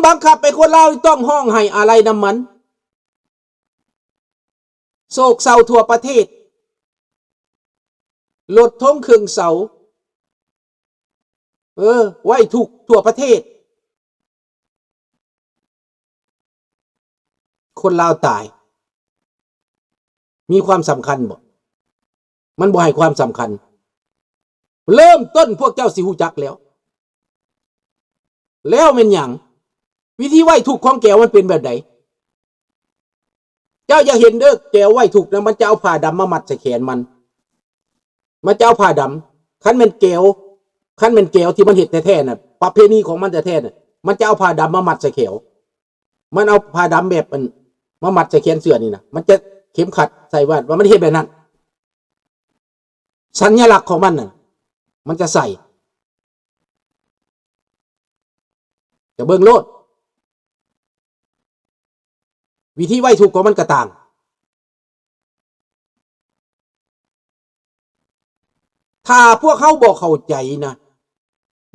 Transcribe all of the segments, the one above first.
ບັງຄັບໃຫ້ຄົນລາວຕ້ອງຮ້ອງໄຫ້ອາໄລນຳມັນ ໂສກເສົ້າທົ່ວປະເທດ ລົດທົງເຄື່ອງເສົາ ເອີ ໄຫວ້ທຸກທົ່ວປະເທດ. ຄົນລາວຕາຍ ມີຄວາມສຳຄັນບໍ່? ມັນບໍ່ໃຫ້ຄວາມສຳຄັນ. ເລີ່ມຕົ້ນພວກເຈົ້າຊິຮູ້ຈັກແລ້ວ. ແລ້ວແມ່ນຫຍັງ? ວິທີໄຫວ້ທຸກຂອງແກວມັນເປັນແບບໃດ? ເຈົ້າຢາກເຫັນເດີ້ ແກວໄຫວ້ທຸກນະ ມັນຈະເອົາຜ້າດຳມາມັດໃສ່ແຂນມັນ. ມັນຈະເອົາຜ້າດຳ. ຄັນແມ່ນແກວ ຄັນແມ່ນແກວທີ່ມັນເຮັດແທ້ໆນະ ປະເພນີຂອງມັນແທ້ໆນະ ມັນຈະເອົາຜ້າດຳມາມັດໃສ່ແຂວ. ມັນເອົາຜ້າດຳແບບອັນ ມາມັດໃສ່ແຂນເສື້ອນີ້ນະ ມັນຈະເຂັມຂັດໃສ່ວ່າ ວ່າມັນເຮັດແບບນັ້ນ. ສັນຍະລັກຂອງມັນນະ ມັນຈະໃສ່ ຈະເບິ່ງໂລດ. ວິທີໄຫວ້ທຸກຂອງມັນກະຕ່າງ. ຖ້າພວກເຮົາບໍ່ເຂົ້າໃຈນະ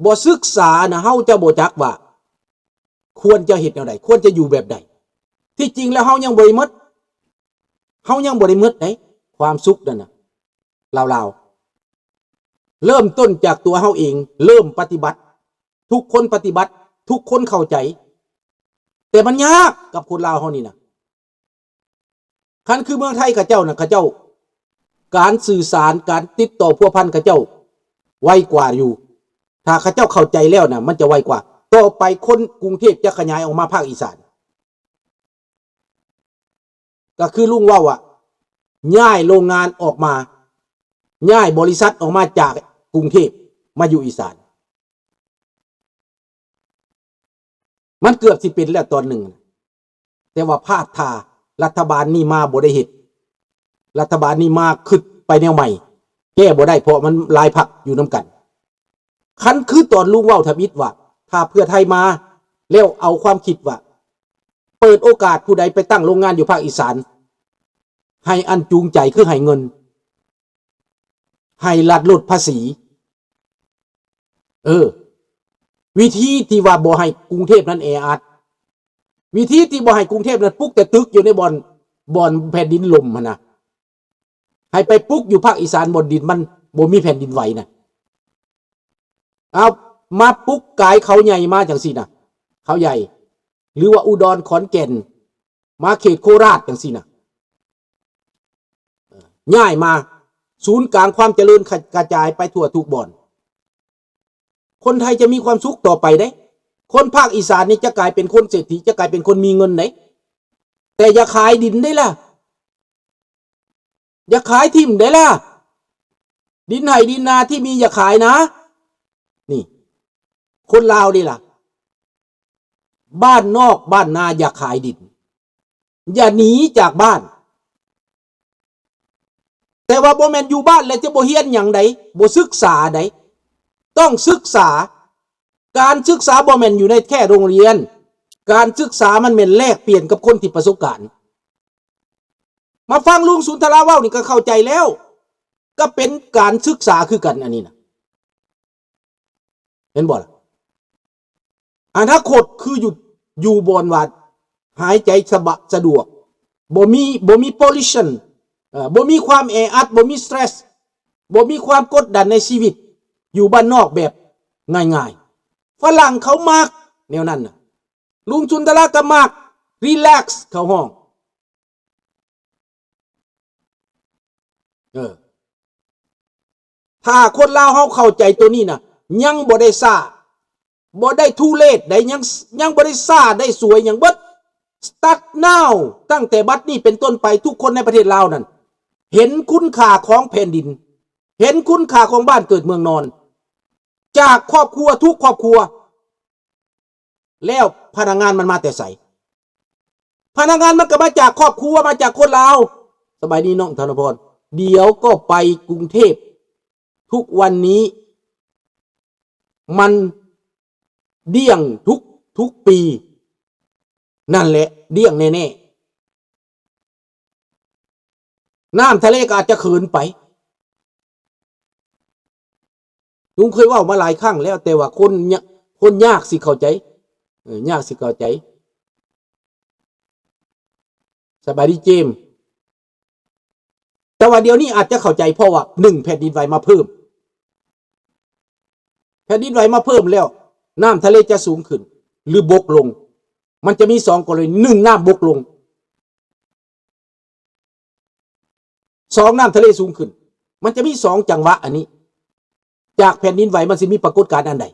ບໍ່ສຶກສານະ ເຮົາຈະບໍ່ຈັກວ່າຄວນຈະເຮັດແນວໃດ ຄວນຈະຢູ່ແບບໃດ. ທີ່ຈິງແລ້ວເຮົາຍັງບໍ່ໄດ້ໝົດ ເຮົາຍັງບໍ່ໄດ້ໝົດໃດ ຄວາມສຸກນັ້ນນະ ລາວໆ ເລີ່ມຕົ້ນຈາກຕົວເຮົາເອງ ເລີ່ມປະຕິບັດ. ທຸກຄົນປະຕິບັດ ທຸກຄົນເຂົ້າໃຈ ແຕ່ມັນຍາກກັບຄົນລາວເຮົານີ້ນະ. ຄັນຄືເມືອງໄທເຂົາເຈົ້ານະ ເຂົາເຈົ້າ ການສື່ສານ ການຕິດຕໍ່ພົວພັນເຂົາເຈົ້າໄວກວ່າຢູ່. ຖ້າເຂົາເຈົ້າເຂົ້າໃຈແລ້ວນະ ມັນຈະໄວກວ່າ. ຕໍ່ໄປຄົນກຸງເທບຈະຂະຫຍາຍອອກມາພາກອີສານ. ກໍຄືລຸງເວົ້າວ່າ ຍ້າຍໂລງງານອອກມາ ຍ້າຍບໍລິສັດອອກມາຈາກກຸງເທບມາຢູ່ອີສານ. ມັນເກືອບຊິເປັນແລ້ວຕອນໜຶ່ງ ແຕ່ວ່າພາດທ່າ ລັດຖະບານນີ້ມາບໍ່ໄດ້ເຮັດ ລັດຖະບານນີ້ມາຄິດໄປແນວໃໝ່ ແກ້ບໍ່ໄດ້ ເພາະມັນຫຼາຍພັກຢູ່ນຳກັນ. ຄັນຄືຕອນລຸງເວົ້າທຳອິດວ່າ ຖ້າເພື່ອໄທມາແລ້ວເອົາຄວາມຄິດວ່າ ເປີດໂອກາດຜູ້ໃດໄປຕັ້ງໂລງງານຢູ່ພາກອີສານ ໃຫ້ອັນຈູງໃຈຄືໃຫ້ເງິນ ໃຫ້ລັດລົດພາສີ. ເອີ ວິທີທີ່ວ່າບໍ່ໃຫ້ກຸງເທບນັ້ນແອອັດ ວິທີທີ່ບໍ່ໃຫ້ກຸງເທບນັ້ນປຸກແຕ່ຕຶກຢູ່ໃນບ່ອນ ບ່ອນແຜ່ນດິນລົ້ມຫັ້ນນະ ໃຫ້ໄປປຸກຢູ່ພາກອີສານບ່ອນດິນມັນບໍ່ມີແຜ່ນດິນໄຫວນະ. ເອົາ ມາປຸກກາຍເຂົາໃຫຍ່ມາຈັ່ງຊີ້ນະ ເຂົາໃຫຍ່ ຫຼືວ່າອຸດອນ ຂອນແກ່ນ ມາເຂດໂຄລາດຈັ່ງຊີ້ນະ ຍ້າຍມາ ສູນກາງຄວາມຈະເລີນຂະ ກະຈາຍໄປທົ່ວທຸກບ່ອນ. ຄົນໄທຈະມີຄວາມສຸກຕໍ່ໄປເດ້. ຄົນພາກອີສານນີ້ຈະກາຍເປັນຄົນເສດຖີ ຈະກາຍເປັນຄົນມີເງິນເດ້. ແຕ່ຢ່າຂາຍດິນເດ້ລະ. ຢ່າຂາຍຖິ້ມໄດ້ລະ ດິນໄຮ່ດິນນາທີ່ມີຢ່າຂາຍນະ. ນີ້ ຄົນລາວນີ້ລະ ບ້ານນອກບ້ານນາຢ່າຂາຍດິນ ຢ່າໜີຈາກບ້ານ. ແຕ່ວ່າບໍ່ແມ່ນຢູ່ບ້ານແລ້ວຈະບໍ່ຮຽນຫຍັງໃດ ບໍ່ສຶກສາໃດ ຕ້ອງສຶກສາ. ການສຶກສາບໍ່ແມ່ນຢູ່ໃນແຄ່ໂຮງຮຽນ ການສຶກສາມັນແມ່ນແລກປ່ຽນກັບຄົນທີ່ປະສົບການ. ມາຟັງລຸງສຸນທະລາເວົ້ານີ້ກໍເຂົ້າໃຈແລ້ວ ກໍເປັນການສຶກສາຄືກັນອັນນີ້ນະ ເຫັນບໍ່ລະ? ອະນາຄົດຄືຢູ່ ຢູ່ບ່ອນວ່າຫາຍໃຈສະບະ ສະດວກ ບໍ່ມີ ບໍ່ມີໂປລິວຊັນ ເອີ ບໍ່ມີຄວາມແອອັດ ບໍ່ມີສະເຕຣສ ບໍ່ມີຄວາມກົດດັນໃນຊີວິດ ຢູ່ບ້ານນອກແບບງ່າຍໆ. ຝຣັ່ງເຂົາມັກແນວນັ້ນນະ ລຸງສຸນທະລາກໍມັກ ຣີແລັກ ເຂົາຮ້ອງ. ເອີ ຖ້າຄົນລາວເຮົາເຂົ້າໃຈໂຕນີ້ນະ ຍັງບໍ່ໄດ້ຊ້າ ບໍ່ໄດ້ too late ໃດ ຍັງ ຍັງບໍ່ໄດ້ຊ້າໄດ້ສວຍຫຍັງເບິດ. Start now ຕັ້ງແຕ່ບັດນີ້ເປັນຕົ້ນໄປ ທຸກຄົນໃນປະເທດລາວນັ້ນ ເຫັນຄຸນຄ່າຂອງແຜ່ນດິນ ເຫັນຄຸນຄ່າຂອງບ້ານເກີດເມືອງນອນ ຈາກຄອບຄົວທຸກຄອບຄົວ ແລ້ວພະນັກງານມັນມາແຕ່ໃສ? ພະນັກງານມັນກໍມາຈາກຄອບຄົວ ມາຈາກຄົນລາວ. ສະບາຍດີນ້ອງທະນະພອນ ດຽວກໍໄປກຸງເທບ ທຸກວັນນີ້ມັນດ້ຽງທຸກ ທຸກປີ ນັ້ນແຫຼະ ດ້ຽງແນ່ໆ. ນ້ຳທະເລກໍອາດຈະເຂີນໄປ. ລຸງເຄີຍເວົ້າມາຫຼາຍຄັ້ງແລ້ວ ແຕ່ວ່າຄົນຍະ ຄົນຍາກຊິເຂົ້າໃຈ. ເອີ ຍາກຊິເຂົ້າໃຈ. ສະບາຍດີເຈມ. ແຕ່ວ່າດຽວນີ້ອາດຈະເຂົ້າໃຈ ເພາະວ່າ ໜຶ່ງ ແຜ່ນດິນໄຫວມາເພີ່ມ, ແຜ່ນດິນໄຫວມາເພີ່ມແລ້ວ ນ້ຳທະເລຈະສູງຂຶ້ນ ຫຼື ບົກລົງ. ມັນຈະມີສອງກໍລະນີ, ໜຶ່ງ ນ້ຳບົກລົງ, ສອງ ນ້ຳທະເລສູງຂຶ້ນ. ມັນຈະມີສອງຈັງຫວະອັນນີ້. ຈາກແຜ່ນດິນໄຫວມັນຊິມີປາກົດການອັນໃດ?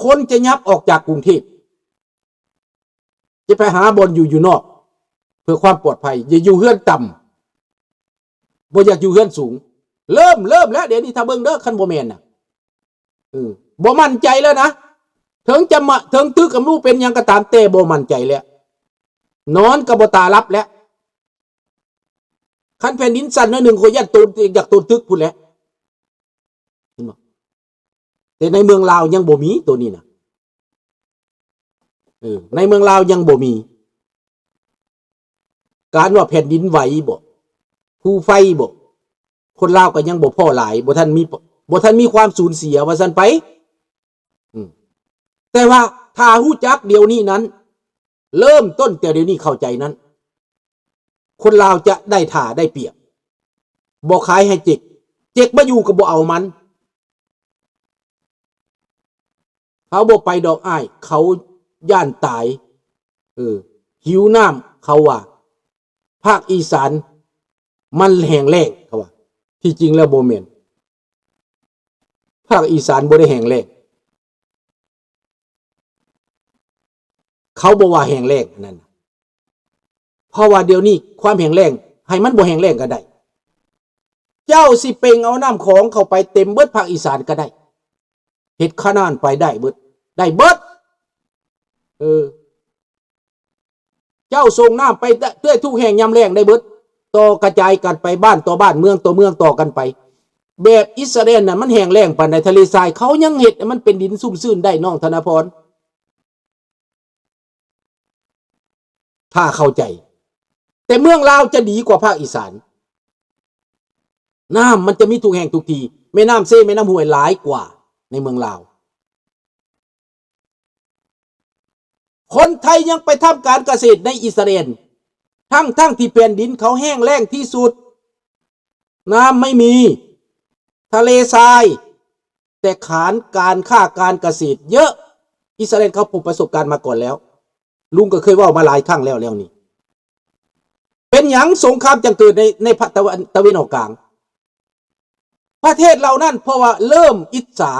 ຄົນຈະຫຍັບອອກຈາກກຸງເທບ ຈະໄປຫາບ່ອນຢູ່ຢູ່ນອກ ເພື່ອຄວາມປອດໄພ, ຢ່າຢູ່ເຮືອນຕ່ຳ, ບໍ່ຢາກຢູ່ເຮືອນສູງ. ເລີ່ມ ເລີ່ມແລ້ວ ດຽວນີ້ຖ້າເບິ່ງເດີ ຄັນບໍ່ແມ່ນນະ. ເອີ ບໍ່ໝັ້ນໃຈແລ້ວນະ. ເຖິງຈະມາ ເຖິງຕຶກກັນບໍ່ເປັນຫຍັງກໍຕາມ, ແຕ່ບໍ່ໝັ້ນໃຈແລ້ວ, ນອນກໍບໍ່ຕາຫຼັບແລ້ວ. ຄັນແຜ່ນດິນສັ່ນໜ້ອຍໜຶ່ງ ຂ້ອຍຢ້ານໂຕນ ຢາກໂຕນຕຶກພຸ້ນແຫຼະ. ເຫັນບໍ່? ແຕ່ໃນເມືອງລາວຍັງບໍ່ມີໂຕນີ້ນະ. ເອີ ໃນເມືອງລາວຍັງບໍ່ມີ. ການວ່າແຜ່ນດິນໄຫວບໍ ພູໄຟບໍ ຄົນລາວກໍຍັງບໍ່ພໍຫຼາຍ, ບໍ່ທັນມີ ບໍ່ທັນມີຄວາມສູນເສຍວ່າຊັ້ນໄປ. ອືມ ແຕ່ວ່າຖ້າຮູ້ຈັກດຽວນີ້ນັ້ນ ເລີ່ມຕົ້ນແຕ່ດຽວນີ້ເຂົ້າໃຈນັ້ນ ຄົນລາວຈະໄດ້ທ່າໄດ້ປຽບ, ບໍ່ຂາຍໃຫ້ເຈັກ, ເຈັກມາຢູ່ກໍບໍ່ເອົາມັນ. ເຂົາບໍ່ໄປດອກອ້າຍ, ເຂົາຢ້ານຕາຍ. ເອີ ຫິວນ້ຳ ເຂົາວ່າ ພາກອີສານມັນແຫ້ງແລ້ງ ເຂົາວ່າ. ທີ່ຈິງແລ້ວບໍ່ແມ່ນ, ພາກອີສານບໍ່ໄດ້ແຫ້ງແລ້ງ. ເຂົາບໍ່ວ່າແຫ້ງແລ້ງອັນນັ້ນນະ, ເພາະວ່າດຽວນີ້ຄວາມແຫ້ງແລ້ງ ໃຫ້ມັນບໍ່ແຫ້ງແລ້ງກໍໄດ້. ເຈົ້າຊິເປັ່ງເອົານ້ຳຂອງເຂົ້າໄປເຕັມເບິດພາກອີສານກໍໄດ້, ເຮັດຂະໜານໄປໄດ້ເບິດ, ໄດ້ເບິດ. ເອີ ເຈົ້າສົ່ງນ້ຳໄປເທື່ອທຸກແຫ່ງຍາມແລ້ງໄດ້ເບິດ, ຕໍ່ກະຈາຍກັນໄປບ້ານຕໍ່ບ້ານ ເມືອງຕໍ່ເມືອງຕໍ່ກັນໄປ. ແບບອິດສະຣາເອນນະ ມັນແຫ້ງແລ້ງປານໃດ, ທະເລຊາຍ ເຂົາຍັງເຮັດໃຫ້ມັນເປັນດິນຊຸ່ມຊື່ນໄດ້ ນ້ອງທະນະພອນ. ຖ້າເຂົ້າໃຈ. ແຕ່ເມືອງລາວຈະດີກວ່າພາກອີສານ, ນ້ຳມັນຈະມີທຸກແຫ່ງທຸກທີ່, ແມ່ນ້ຳເຊ ແມ່ນ້ຳຫ້ວຍຫຼາຍກວ່າໃນເມືອງລາວ. ຄົນໄທຍັງໄປທຳການກະເສດໃນອິດສະຣາເອນ ທັງໆທີ່ແຜ່ນດິນເຂົາແຫ້ງແລ້ງທີ່ສຸດ, ນ້ຳໄມ່ມີ, ທະເລຊາຍ, ແຕ່ຂານການຄ້າການກະເສດເຍອະ. ອິດສະຣາເອນເຂົາຜູ້ປະສົບການມາກ່ອນແລ້ວ, ລຸງກໍເຄີຍເວົ້າມາຫຼາຍຄັ້ງແລ້ວແນວນີ້. ເປັນຫຍັງສົງຄາມຈັ່ງເກີດໃນ ໃນພາກຕາເວັນ ຕາເວັນອອກກາງ? ປະເທດເຫຼົ່ານັ້ນ ເພາະວ່າເລີ່ມອິດສາ,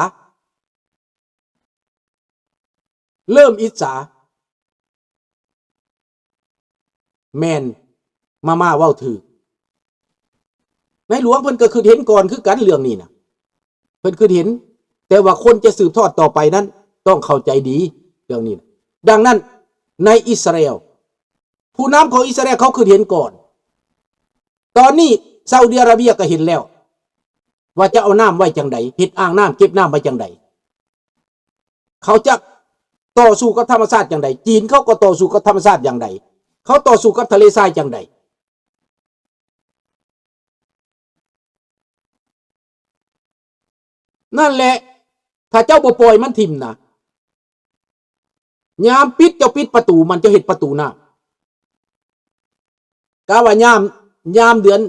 ເລີ່ມອິດສາ. ແມ່ນ ມາມ່າເວົ້າຖືກ. ໃນຫຼວງເພິ່ນກໍຄິດເຫັນກ່ອນຄືກັນເລື່ອງນີ້ນະ, ເພິ່ນຄິດເຫັນ, ແຕ່ວ່າຄົນຈະສືບທອດຕໍ່ໄປນັ້ນຕ້ອງເຂົ້າໃຈດີເລື່ອງນີ້ນະ. ດັ່ງນັ້ນ ໃນອິດສະຣາເອລ, ຜູ້ນຳຂອງອິດສະຣາເອລເຂົາຄິດເຫັນກ່ອນ. ຕອນນີ້ຊາອຸດີອາຣາເບຍກໍເຫັນແລ້ວວ່າຈະເອົານ້ຳໄວ້ຈັ່ງໃດ, ເຮັດອ່າງນ້ຳເກັບນ້ຳໄວ້ຈັ່ງໃດ, ເຂົາຈະຕໍ່ສູ້ກັບທຳມະຊາດຈັ່ງໃດ. ຈີນເຂົາກໍຕໍ່ສູ້ກັບທຳມະຊາດຢ່າງໃດ, ເຂົາຕໍ່ສູ້ກັບທະເລຊາຍຈັ່ງໃດ. ນັ້ນແຫຼະ, ຖ້າເຈົ້າບໍ່ປ່ອຍມັນຖິ້ມນະ, ຍາມປິດ ເຈົ້າປິດປະຕູມັນ, ເຈົ້າເຮັດປະຕູນ້ຳ. ກະວ່າຍາມ, ຍາມເດືອນ,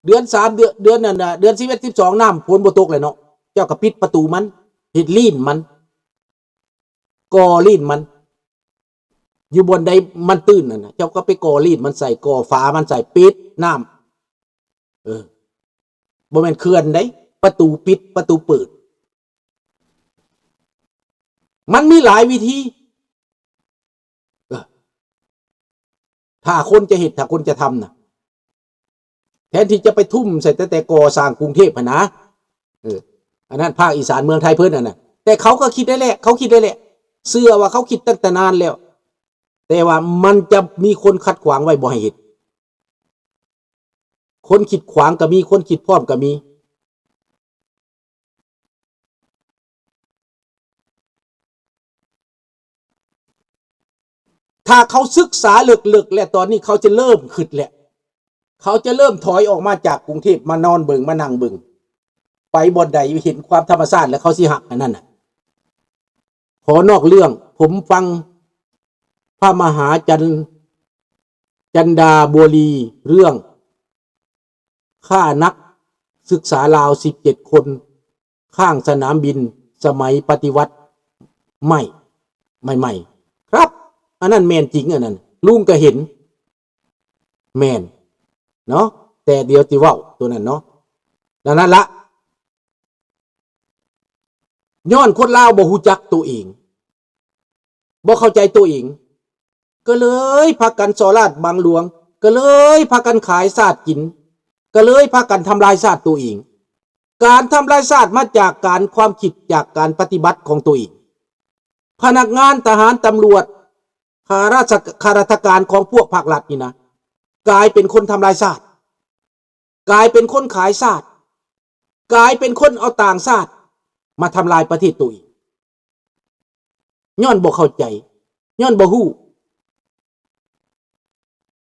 ເດືອນສາມ ເດືອນ, ເດືອນນັ້ນນະ, ເດືອນສິບເອັດ ສິບສອງ ນ້ຳຝົນບໍ່ຕົກແຫຼະເນາະ, ເຈົ້າກໍປິດປະຕູມັນ, ເຮັດລີ້ນມັນ, ກໍ່ລີ້ນມັນ. ຢູ່ບ່ອນໃດມັນຕື້ນນັ້ນນະ, ເຈົ້າກໍໄປກໍ່ລີ້ນມັນໃສ່, ກໍ່ຝາມັນໃສ່, ປິດນ້ຳ. ເອີ, ບໍ່ແມ່ນເຂື່ອນເດ້, ປະຕູປິດ, ປະຕູເປີດ. ມັນມີຫຼາຍວິທີ. ເອີ, ຖ້າຄົນຈະເຮັດ, ຖ້າຄົນຈະທຳນະ. ແທນທີ່ຈະໄປທຸ່ມໃສ່ແຕ່, ແຕ່ກໍ່ສ້າງກຸງເທບຫັ້ນນະ. ເອີ, ອັນນັ້ນພາກອີສານເມືອງໄທເພິ່ນຫັ້ນນະ. ແຕ່ເຂົາກໍຄິດໄດ້ແຫຼະ, ເຂົາຄິດໄດ້ແຫຼະ. ເຊື່ອວ່າເຂົາຄິດຕັ້ງແຕ່ນານແລ້ວ. ແຕ່ວ່າມັນຈະມີຄົນຂັດຂວາງໄວ້ບໍ່ໃຫ້ເຮັດ. ຄົນຄິດຂວາງກໍມີ, ຄົນຄິດພ້ອມກໍມີ. ຖ້າເຂົາສຶກສາເລິກໆ ແລ້ວ, ຕອນນີ້ເຂົາຈະເລີ່ມຄິດແລ້ວ. ເຂົາຈະເລີ່ມຖອຍອອກມາຈາກກຸງເທບ, ມານອນເບິ່ງ, ມານັ່ງເບິ່ງ. ໄປບ່ອນໃດເຫັນຄວາມທຳມະຊາດ ແລ້ວເຂົາຊິຮັກອັນນັ້ນນະ. ຂໍນອກເລື່ອງ, ຜົມຟັງພະມະຫາຈັນ ຈັນດາບົວລີ ເລື່ອງຂ້ານັກສຶກສາລາວສິບເຈັດຄົນ ຂ້າງສະໜາມບິນສະໄໝປະຕິວັດໃໝ່ ໃໝ່ໆ ຄັບ ອັນນັ້ນແມ່ນຈິງ ອັນນັ້ນລຸງກະເຫັນ ແມ່ນເນາະ ແຕ່ດຽວຊິເວົ້າໂຕນັ້ນເນາະ. ດັ່ງນັ້ນລະ ຍ້ອນຄົນລາວບໍ່ຮູ້ຈັກໂຕເອງ ບໍ່ເຂົ້າໃຈໂຕເອງ ກໍເລີຍພາກັນສໍ້ລາດບັງຫຼວງ ກໍເລີຍພາກັນຂາຍຊາດກິນ ກໍເລີຍພາກັນທຳລາຍຊາດໂຕເອງ. ການທຳລາຍຊາດມາຈາກການ ຄວາມຄິດ ຈາກການປະຕິບັດຂອງໂຕເອງ. ພະນັກງານ ທະຫານ ຕຳຫຼວດ ຂ້າລາຊະ ຂ້າລາຊະການຂອງພວກພາກລັດນີ້ນະ ກາຍເປັນຄົນທຳລາຍຊາດ ກາຍເປັນຄົນຂາຍຊາດ ກາຍເປັນຄົນເອົາຕ່າງຊາດມາທຳລາຍປະເທດໂຕເອງ ຍ້ອນບໍ່ເຂົ້າໃຈ ຍ້ອນບໍ່ຮູ້.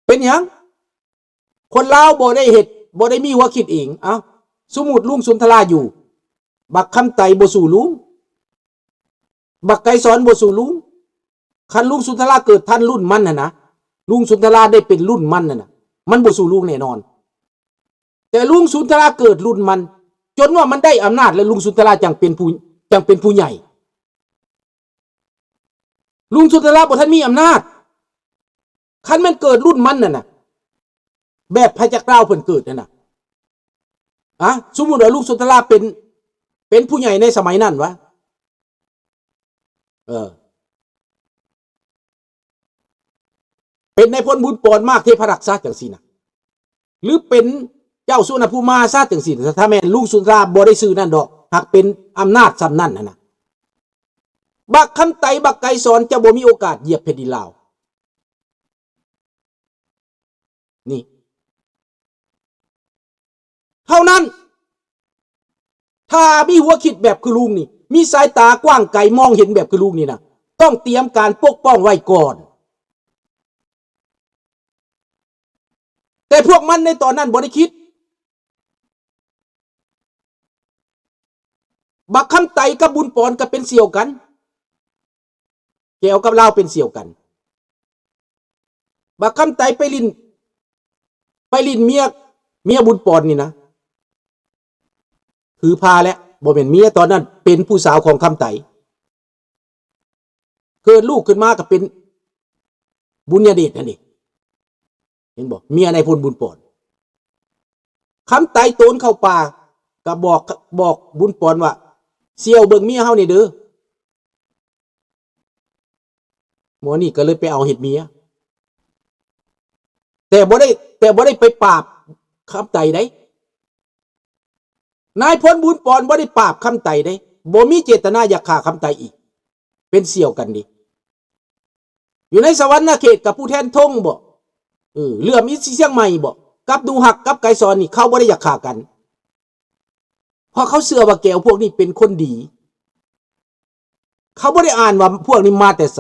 ເປັນຫຍັງ? ຄົນລາວບໍ່ໄດ້ເຮັດ ບໍ່ໄດ້ມີຫົວຄິດເອງ. ເອົ້າ ສົມມຸດລຸງສຸນທະລາຢູ່ ບັກຄຳໄຕບໍ່ສູ້ລຸງ ບັກໄກສອນບໍ່ສູ້ລຸງ. ຄັນລຸງສຸນທະລາເກີດທັນລຸ້ນມັນຫັ້ນນະ ລຸງສຸນທະລາໄດ້ເປັນລຸ້ນມັນຫັ້ນນະ ມັນບໍ່ສູ້ລຸງແນ່ນອນ. ແຕ່ລຸງສຸນທະລາເກີດລຸ້ນມັນ ຈົນວ່າມັນໄດ້ອຳນາດ ແລ້ວລຸງສຸນທະລາຈັ່ງເປັນຜູ້ ຈັ່ງເປັນຜູ້ໃຫຍ່. ລຸງສຸນທະລາບໍ່ທັນມີອຳນາດ. ຄັນແມ່ນເກີດລຸ້ນມັນນັ້ນນະ ແບບພະຈັກລາວເພິ່ນເກີດນັ້ນນະ ອະ ສົມມຸດວ່າລຸງສຸນທະລາເປັນ ເປັນຜູ້ໃຫຍ່ໃນສະໄໝນັ້ນວະ ເອີ ເປັນນາຍພົນບຸນປອນ ມາກເທພະລັກຊະ ຈັ່ງຊີ້ນະ ຫຼືເປັນເຈົ້າສຸວັນນະພູມາຊະ ຈັ່ງຊີ້ນະ. ຖ້າແມ່ນລຸງສຸນທະລາບໍ່ໄດ້ຊື່ນັ້ນດອກ ຫາກເປັນອຳນາດສ່ຳນັ້ນຫັ້ນນະ ບັກຄຳໄຕ ບັກໄກສອນ ຈະບໍ່ມີໂອກາດຢຽບແຜ່ນດິນລາວ. ນີ້ ເທົ່ານັ້ນ ຖ້າມີຫົວຄິດແບບຄືລຸງນີ້ ມີສາຍຕາກວ້າງໄກ ມອງເຫັນແບບຄືລຸງນີ້ນະ ຕ້ອງຕຽມການປົກປ້ອງໄວ້ກ່ອນ. ແຕ່ພວກມັນໃນຕອນນັ້ນບໍ່ໄດ້ຄິດ. ບັກຄຳໄຕກັບບຸນປອນກໍເປັນສ່ຽວກັນ. ແກ້ວກັບລາວເປັນສ່ຽວກັນ. ບັກຄຳໄຕໄປຫຼິ້ນ ໄປຫຼິ້ນເມຍ ເມຍບຸນປອນນີ້ນະ ຖືພາແຫຼະ ບໍ່ແມ່ນເມຍ ຕອນນັ້ນເປັນຜູ້ສາວຂອງຄຳໄຕ. ເກີດລູກຂຶ້ນມາກໍເປັນບຸນຍະເດດຫັ້ນເດ ເຫັນບໍ່? ເມຍນາຍພົນບຸນປອນ. ຄຳໄຕໂຕນເຂົ້າປ່າ ກໍບອກ ບອກບຸນປອນວ່າ ສ່ຽວເບິ່ງເມຍເຮົານີ້ເດີ. ໝໍນີ້ກໍເລີຍໄປເອົາເຮັດເມຍ ແຕ່ບໍ່ໄດ້ ແຕ່ບໍ່ໄດ້ໄປປາບຄຳໄຕໃດ. ນາຍພົນບຸນປອນບໍ່ໄດ້ປາບຄຳໄຕໃດ ບໍ່ມີເຈດຕະນາຢາກຂ້າຄຳໄຕອີກ ເປັນສ່ຽວກັນເດ. ຢູ່ໃນສະຫວັນນະເຂດກັບຜູ້ແທນທົງບໍ ເອີ ເຫຼື້ອມອິດສີຊຽງໃໝ່ບໍ ກັບໜູຮັກກັບໄກສອນນີ້ ເຂົາບໍ່ໄດ້ຢາກຂ້າກັນ ເພາະເຂົາເຊື່ອວ່າແກ້ວພວກນີ້ເປັນຄົນດີ. ເຂົາບໍ່ໄດ້ອ່ານວ່າພວກນີ້ມາແຕ່ໃສ.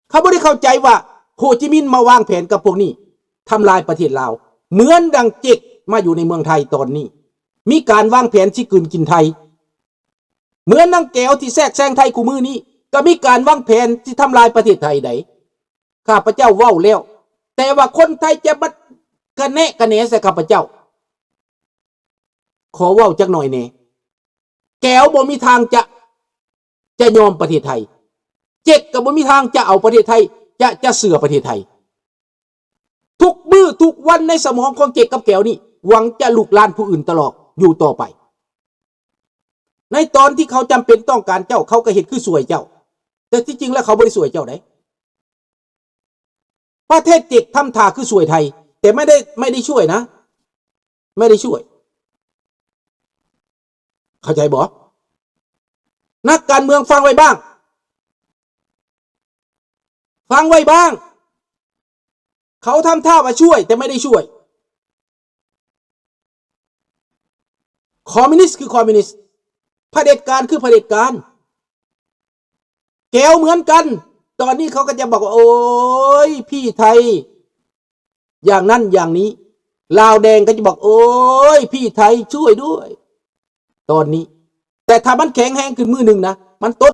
ເຂົາບໍ່ໄດ້ເຂົ້າໃຈວ່າໂຮຈິມິນມາວາງແຜນກັບພວກນີ້ ທຳລາຍປະເທດລາວ ເໝືອນດັ່ງເຈັກມາຢູ່ໃນເມືອງໄທຕອນນີ້ ມີການວາງແຜນຊິກືນກິນໄທ. ເໝືອນນາງແກ້ວທີ່ແຊກແຊງໄທຄູ່ມື້ນີ້ ກໍມີການວາງແຜນຊິທຳລາຍປະເທດໄທໃດ. ຂ້າພະເຈົ້າເວົ້າແລ້ວ ແຕ່ວ່າຄົນໄທຈະມາກະແນະກະແໜໃສ່ຂ້າພະເຈົ້າ. ຂໍເວົ້າຈັກໜ່ອຍແດ່. ແກ້ວບໍ່ມີທາງຈະ ຈະຍອມປະເທດໄທ. ເຈັກກໍບໍ່ມີທາງຈະເອົາປະເທດໄທ ຈະ ຈະເຊື່ອປະເທດໄທ. ທຸກມື້ທຸກວັນໃນສະໝອງຂອງເຈັກກັບແກ້ວນີ້ ຫວັງຈະລຸກລານຜູ້ອື່ນຕະຫຼອດຢູ່ຕໍ່ໄປ. ໃນຕອນທີ່ເຂົາຈຳເປັນຕ້ອງການເຈົ້າ ເຂົາກໍເຮັດຄືຊ່ວຍເຈົ້າ, ແຕ່ທີ່ຈິງແລ້ວເຂົາບໍ່ໄດ້ຊ່ວຍເຈົ້າໃດ. ປະເທດເຈັກທຳທ່າຄືຊ່ວຍໄທ ແຕ່ໄມ່ໄດ້ ໄມ່ໄດ້ຊ່ວຍນະ ໄມ່ໄດ້ຊ່ວຍ. ເຂົ້າໃຈບໍ່? ນັກການເມືອງຟັງໄວ້ບ້າງ ຟັງໄວ້ບ້າງ. ເຂົາທຳທ່າວ່າຊ່ວຍ ແຕ່ໄມ່ໄດ້ຊ່ວຍ. ຄອມມິວນິດຄືຄອມມິວນິດ, ຜະເດັດການຄືຜະເດັດການ. ແກ້ວເໝືອນກັນ, ຕອນນີ້ເຂົາກໍຈະບອກວ່າ ໂອ້ຍ ພີ່ໄທ ຢ່າງນັ້ນຢ່າງນີ້. ລາວແດງກໍຈະບອກ ໂອ້ຍ ພີ່ໄທ ຊ່ວຍດ້ວຍ ຕອນນີ້. ແຕ່ຖ້າມັນແຂງແຮງຂຶ້ນມື້ໜຶ່ງນະ, ມັນຕົດ